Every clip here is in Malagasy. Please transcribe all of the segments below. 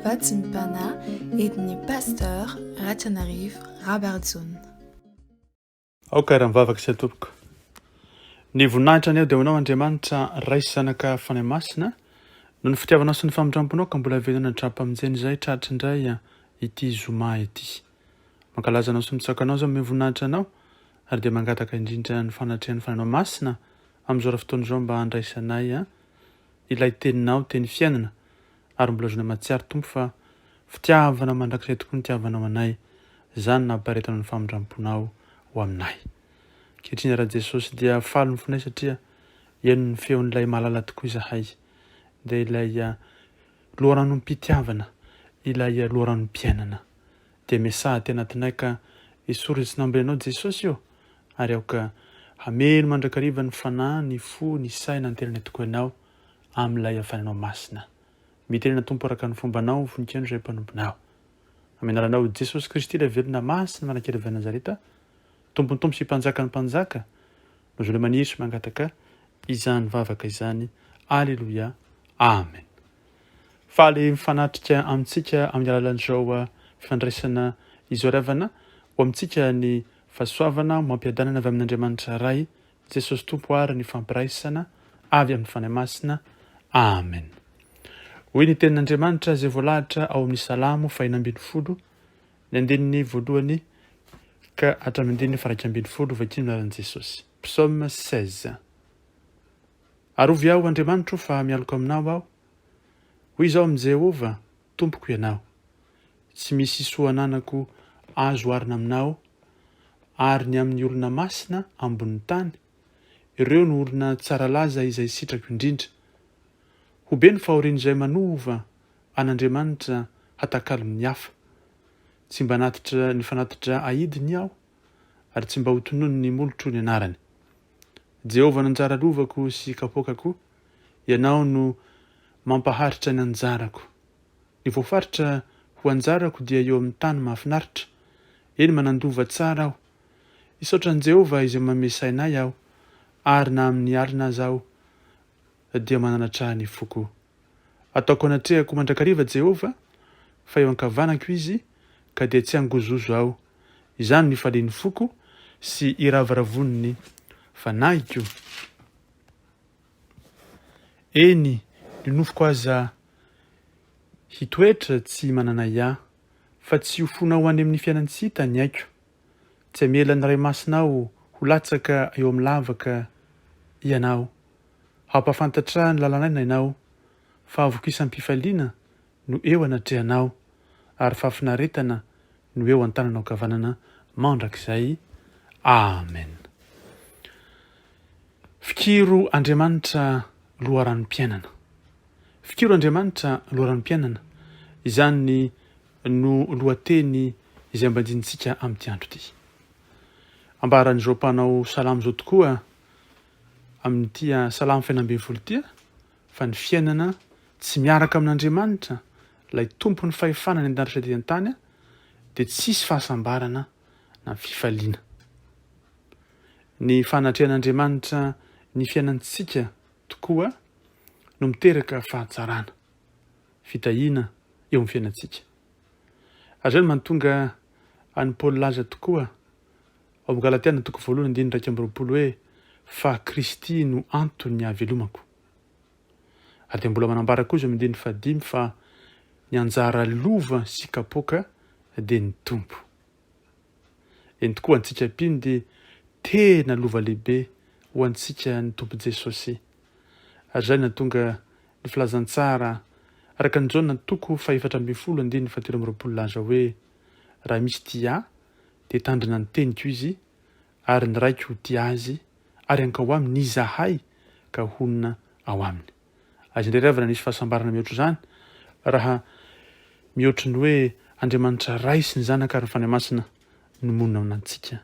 Vatsim-panahy entin'ny Pasteur Ratrianarivo Rabarijaona. Aoka ary mivavaka isika tompoko. Ny voninahitra anie dia ho anao Andriamanitra Ray sy Zanaka Fanahy Masina noho ny fitiavanao sy ny famindramponao ka mbola velona hatrampamonjena izay tratry indray ity zoma ity. Mankalaza anao sy mitsaoka anao izao omeo voninahitra anao ary dia mangataka indrindra ny fanatrehan'ny Fanahinao Masina amin'izao ora fotoana izao mba handraisanay ilay teninao teny fiainana ary mbola azonay mahatsiaro Tompo fa fitiavana mandrakizay tokoa ny itiavanao anay, izany no nampaharetanao ny famindramponao ho aminay. Ankehitriny ra Jesosy dia faly ny fonay satria hihaino ny feon'ilay malala tokoa izahay, dia ilay loharanom-pitiavana, ilay loharanom-piainana. Dia miasaha aty anatinay ka esory izay tsy nambolenao Jesosy ô, ary aoka hameno mandrakariva ny fanahy, ny fo, ny saina, ny tenanay tokoa Ianao, amin'ilay hafananao masina. Mitenena Tompo araka ny fombanao, voninkaino izay mpanomponao. Amin'ny anaranao Jesosy Kristy ilay velona masina manakely avy any Nazareta, Tompon'ny Tompo sy Mpanjakan'ny Mpanjaka, no zolay maniry sy mangataka izany vavaka izany. Aleloia. Amen. Faly mifanatrika amintsika amin'ny alalan'izao eh, fifandraisana izao ravana ho amintsika ny fahasoavana mampiadanana avy amin'Andriamanitra Ray Jesosy Tompo ary ny fampiraisana avy amin'ny Fanahy Masina. Amen. Hoy ny tenin'Andriamanitra izay voalahatra ao amin'ny Salamo faha-16, ny andininy voalohany ka hatramin'ny andininy faha-11, vakino ny anaran'i Jesosy. Psaume 16. Arovy aho, Andriamanitro, fa mialoka aminao aho. Hoy izaho amin'i Jehovah, Tompoko ianao. Tsy misy soa ananako azo oharina aminao, ary ny amin'ny olona masina ambonin'ny tany, ireo no olona tsara laza izay sitrako indrindra. Ho be ny fahorian'izay manova an'Andriamanitra hatakalon'ny hafa. Tsy mba hanatitra ny fanatitra aidiny aho, ary tsy mba hotononin'ny molotro ny anarany. Jehovah no anjara lovako sy kapoakako, Ianao no mampaharitra ny anjarako. Ny voafaritra ho anjarako dia eo amin'ny tany mahafinaritra. Eny, manan-dova tsara aho. Hisaotra an'i Jehovah izay manome saina ahy aho, ary na amin'ny alina aza aho dia mananatra ny foko. Ataoko anatrehako mandrakariva Jehovah, fa eo ankavanako Izy, ka dia tsy hangozohozo aho. Izany no ifalian'ny foko sy iravoravoan'ny fanahiko. Eny, ny nofoko aza hitoetra tsy manana ahiahy, fa tsy ho fonao any amin'ny fiainan-tsy hita ny aiko. Tsy hamela ny Ray Masinao ho latsaka eo amin'ny lavaka Ianao. Hampahafantatra ny lalan'aina Ianao, fa havokisam-pifaliana no eo anatrehanao, ary fahafinaretana no eo an-tananao ankavanana mandrakizay. Amen. Fikiro Andriamanitra loharanom-piainana. Fikiro Andriamanitra loharanom-piainana. Izany no lohateny izay ambanjinintsika amin'ity andro ity. Ambaran'izao mpanao salamo izao tokoa amin'ity salamo fahenina ambin'ny folo ity fa ny fiainana tsy miaraka amin'Andriamanitra, ilay Tompon'ny fahefana any an-danitra sy aty an-tany, dia tsisy fahasambarana na fifaliana. Ny fanatrehan'Andriamanitra ny fiainantsika tokoa no miteraka fahatsarana, fitahiana eo amin'ny fiainantsika. Ary izay no mahatonga an'i Paoly laza tokoa ao amin'ny Galatiana toko voalohany andininy 21 hoe fa Kristy no anton'ny hahavelomako. Ary dia mbola manambara koa izy ao amin'ny andininy fahadimy fa ny anjara lova sy kapoaka dia ny Tompo. Eny tokoa antsika mpino dia tena lova lehibe ho antsika ny Tompo Jesosy. Ary izay no nahatonga ny filazantsara araka an'i Jaona toko faha-14 andininy faha-23 laza hoe raha misy tia ahy dia hitandrina ny teniko izy ary ny Raiko ho tia azy ary hankao aminy izahay ka honina ao aminy. Aiza indray ry havana nisy fahasambarana mihoatra izany raha mihoatry ny hoe Andriamanitra Ray sy ny Zanaka ary ny Fanahy Masina no monina ao anantsika.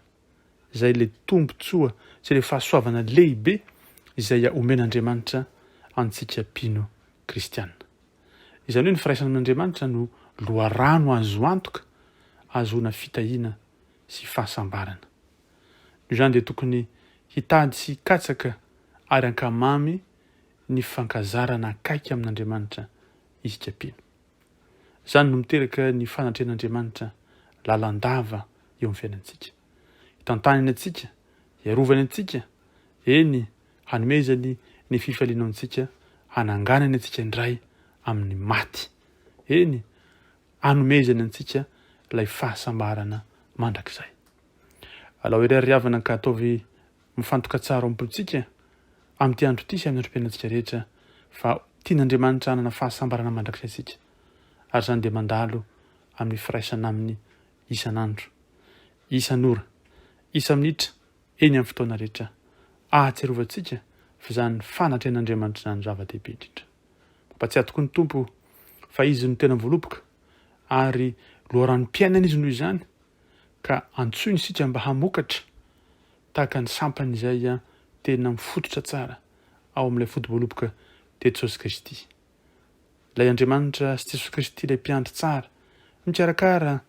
Izay ilay tombontsoa sy ilay fahasoavana lehibe izay omen'Andriamanitra antsika mpino kristiana. Izany hoe ny firaisana amin'Andriamanitra no loharano azo antoka ahazoana fitahiana sy fahasambarana. Noho izany dia tokony hitady sy hikatsaka ary hankamamy ny fifankazarana akaiky amin'Andriamanitra isika mpino. Izany no miteraka ny fanatrehan'Andriamanitra lalandava eo amin'ny fiainantsika. Hitantanany antsika, hiarovany antsika, eny, hanomezany ny fifaliana antsika, hananganany antsika indray amin'ny maty. Eny, hanomezany antsika ilay fahasambarana mandrakizay. Alao irery ry havana ka ataovy mifantoka tsara ao am-pontsika amin'ity andro ity sy amin'ny androm-piainantsika rehetra fa tian'Andriamanitra hanana fahasambarana mandrakizay isika ary izany dia mandalo amin'ny firaisana aminy isan'andro, isan'ora, isa-minitra, eny amin'ny fotoana rehetra ahatsiarovantsika fa izany fanatrehan'Andriamanitra izany zava-dehibe indrindra. Mampatsiahy tokoa ny Tompo fa Izy no tena voaloboka ary loharanom-piainana Izy noho izany ka antsoiny isika mba hamokatra tahaka ny sampany izay tena mifototra tsara ao amin'ilay foto-boaloboka dia Jesosy Kristy. Ilay Andriamanitra sy Jesosy Kristy ilay mpiandry tsara mikarakara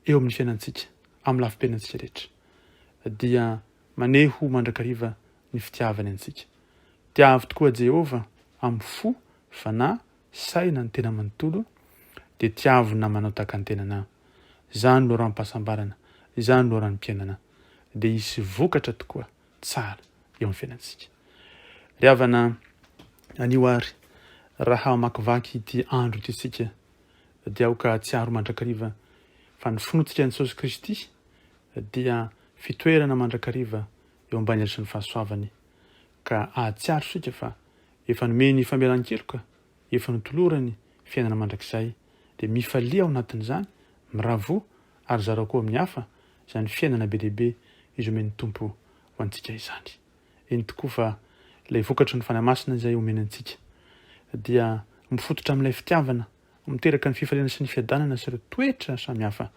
eo amin'ny fiainantsika, amin'ny lafim-piainantsika rehetra dia maneho mandrakariva ny fitiavany antsika. Tiavo tokoa Jehovah amin'ny fo, fanahy, saina, ny tena manontolo, dia tiavo ny namanao tahaka ny tenanao. Izany loharanom-pahasambarana, izany loharanom-piainana, dia hisy vokatra tokoa tsara eo amin'ny fiainantsika. Ry havana, anio ary, raha mamakivaky ity andro ity isika, dia aoka hahatsiaro mandrakariva fa ny finoantsika an'i Jesosy Kristy dia fitoerana mandrakariva eo ambany haritry ny fahasoavany, ka hahatsiaro isika fa efa nomeny famelan-keloka, efa notolorany fiainana mandrakizay, dia mifalia ao anatin'izany, miravoa ary zarao koa amin'ny hafa izany fiainana be dia be izay omen'ny Tompo ho antsika izany. Eny tokoa fa ilay vokatry ny Fanahy Masina izay omeny antsika dia mifototra amin'ilay fitiavana miteraka ny fifaliana sy ny fiadanana sy ireo toetra samihafa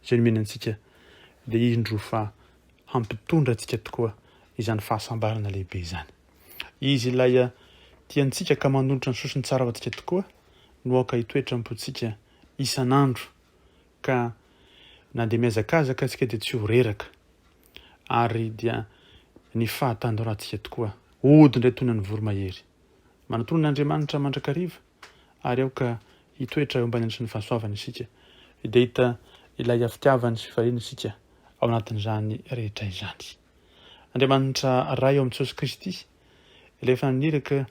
izay nomeny antsika dia indro fa hampitondra antsika tokoa izany fahasambarana lehibe izany. Izy ilay tia antsika ka manolotra ny sosony tsara ho antsika tokoa no aoka hitoetra am-pontsika isan'andro ka na dia mihazakazaka isika dia tsy ho reraka ary dia ny fahatanorantsika tokoa hody indray toy ny an'ny voromahery. Manatona an'Andriamanitra mandrakariva ary aoka hitoetra eo ambany andritry ny fahasoavany isika dia hita ilay fitiavany sy fifaliany isika ao anatin'izany rehetra izany. Andriamanitra Ray ao amin'i Jesosy Kristy, ilay efa naniraka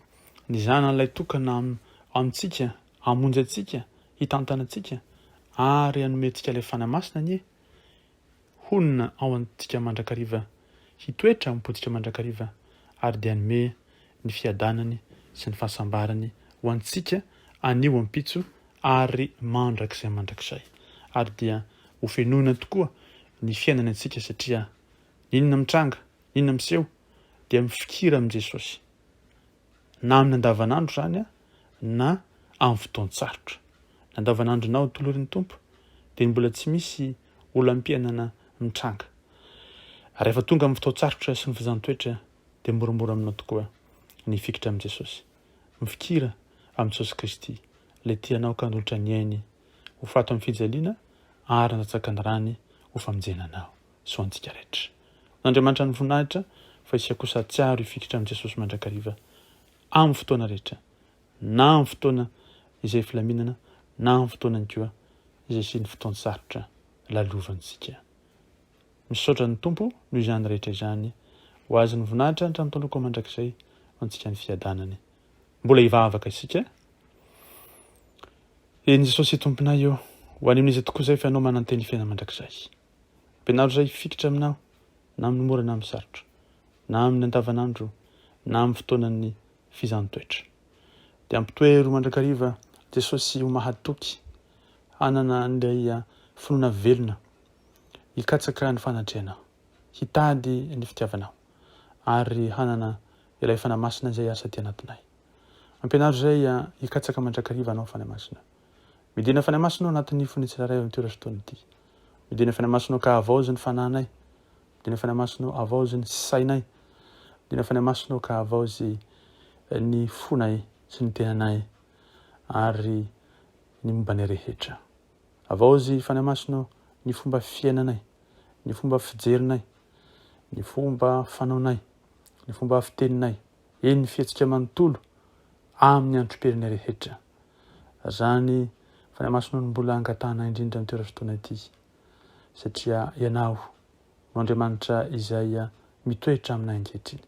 ny Zanany ilay tokana amintsika, hamonjy antsika, hitantana antsika ary hanome antsika ilay Fanahy Masina anie honina ao antsika mandrakariva, hitoetra ao am-pontsika mandrakariva ary dia hanome ny fiadanany sy ny fahasambarany ho antsika anio ampitso ary mandrakizay mandrakizay. Ary dia ho fenoina tokoa ny fiainana antsika satria n'inona mitranga, n'inona miseho dia mifikira amin'i Jesosy. Na amin'ny andavanandro izany na amin'ny fotoan-tsarotra. Ny andavanandronao tolorin'ny Tompo dia mbola tsy misy olam-piainana mitranga. Rehefa tonga amin'ny fotoan-tsarotra sy ny fizahàn-toetra dia moramora aminao tokoa ny hifikitra amin'i Jesosy. Mifikira amin'i Jesosy Kristy, ilay tia anao ka hanolotra ny ainy ho faty amin'ny fijaliana ary nandatsaka ny rany ho famonjena anao sy ho antsika rehetra. Ho an'Andriamanitra ny voninahitra fa isika kosa hahatsiaro hifikitra amin'i Jesosy mandrakariva amin'ny fotoana rehetra, na amin'ny fotoana izay filaminana na amin'ny fotoanany koa izay hisian'ny fotoan-tsarotra lalovantsika. Misaotra ny Tompo noho izany rehetra izany. Ho Azy ny voninahitra hatramin'ny taoloko mandrakizay, ho antsika ny fiadanany. Mbola hivavaka isika. Eny Jesosy Tomponay ô, ho any amin'iza tokoa izay fa Ianao mananteny fiainana mandrakizay. Ampianaro izay hifikitra Aminao, na amin'ny mora na amin'ny sarotra, na amin'ny andavanandro, na amin'ny fotoanan'ny fizahàn-toetra. Dia ampitoero mandrakariva Jesosy ho mahatoky, hanana an'ilay finoana velona hikatsaka ny fanatrehanao, hitady ny fitiavanao, ary hanana ilay Fanahy Masina izay hiasa aty anatinay. Ampianaro izay hikatsaka mandrakariva Anao Fanahy Masina. Midina Fanahy Masina ao anatin'ny fon'ny tsirairay ao amin'ity ora sy fotoana ity. Midina Fanahy Masina ka havaozy ny fanahinay. Midina Fanahy Masina havaozy ny sainay. Midina Fanahy Masina ka havaozy ny fonay sy ny tenanay ary ny momba anay rehetra. Havaozy Fanahy Masina ô ny fomba fiainanay, ny fomba fijerinay, ny fomba fanaonay, ny fomba fiteninay, eny ny fihetsika manontolo amin'ny androm-piainanay rehetra. Izany Fanahy Masina no mbola angatahana indrindra amin'ity ora fotoana ity, satria Ianao no Andriamanitra izay mitoetra aminay ankehitriny.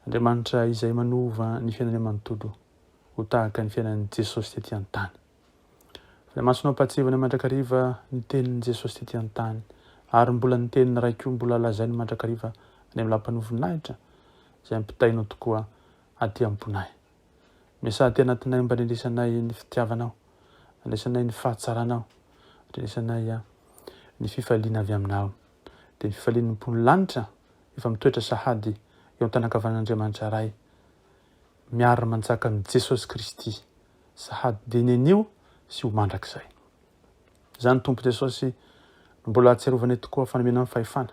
Andriamanitra izay manova ny fiainanay manontolo ho tahaka ny fiainan'i Jesosy tety an-tany. Fanahy Masina ampahatsiahivana mandrakariva ny tenin'i Jesosy tety an-tany, ary mbola ny tenin'ny Ray koa mbola lazainy mandrakariva any amin'ny lapan'ny voninahitra, izay ampitainao tokoa aty am-ponay. Miasà aty anatinay mba hanendresanay ny fitiavanao, handraisanay ny fahatsaranao, handrenesanay ny fifaliana avy aminao. Dia ny fifalian'ny mponin'ny lanitra efa mitoetra sahady eo an-tanan-kavanan'Andriamanitra Ray, miara-manjaka amin'i Jesosy Kristy sahady dia ny anio sy ho mandrakizay. Izany Tompo Jesosy no mbola ahatsiarovanay tokoa fa nomenao ny fahefana.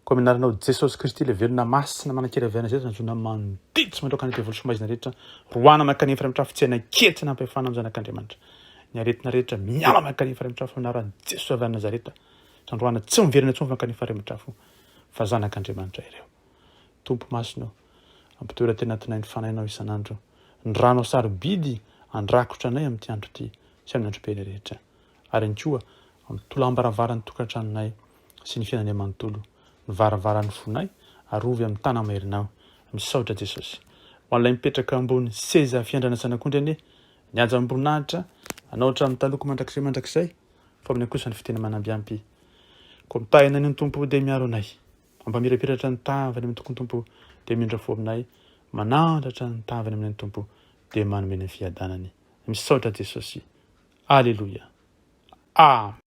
Koa amin'ny anaranao Jesosy Kristy ilay velona masina manan-kery avy any Nazareta nantsoina mandidy sy mandroaka ny devoly sy maizina rehetra roahana mankany efra mitrafo tsy hanan-kery tsy hanam-pahefana amin'ny zanak'Andriamanitra. Ny aretina rehetra miala mankany efra mitrafo amin'ny anaran'i Jesosy avy any Nazareta. Tandroana tsy miverina intsony mankany efra mitrafo fa zanak'Andriamanitra ireo. Tompo masina ô, ampitoera aty anatinay ny Fanahinao isan'andro, ny ranao sarobidy andrakotra anay amin'ity andro ity sy amin'ny androm-piainay rehetra, ary ihany koa amin'ny tolam-baravaran'ny tokantranonay sy ny fiainanay manontolo, ny varavaran'ny fonay, arovy amin'ny tana-maherinao. Misaotra Jesosy. Ho an'ilay mipetraka ambony seza fiandrana zanak'ondry anie, ny haja amim-boninahitra, anao hatramin'ny taloha ko mandrakizay mandrakizay, fa aminay kosa ny fiteny manambiampy. Koa mitahy anay ny Tompo dia miaro anay. Mampamirapiratra ny tavany amin'ny toky ny Tompo dia mindra fo aminay, manandratra ny tavany aminay ny Tompo dia manome ny fiadanany. Misaotra Jesosy. Aleloia. Amen.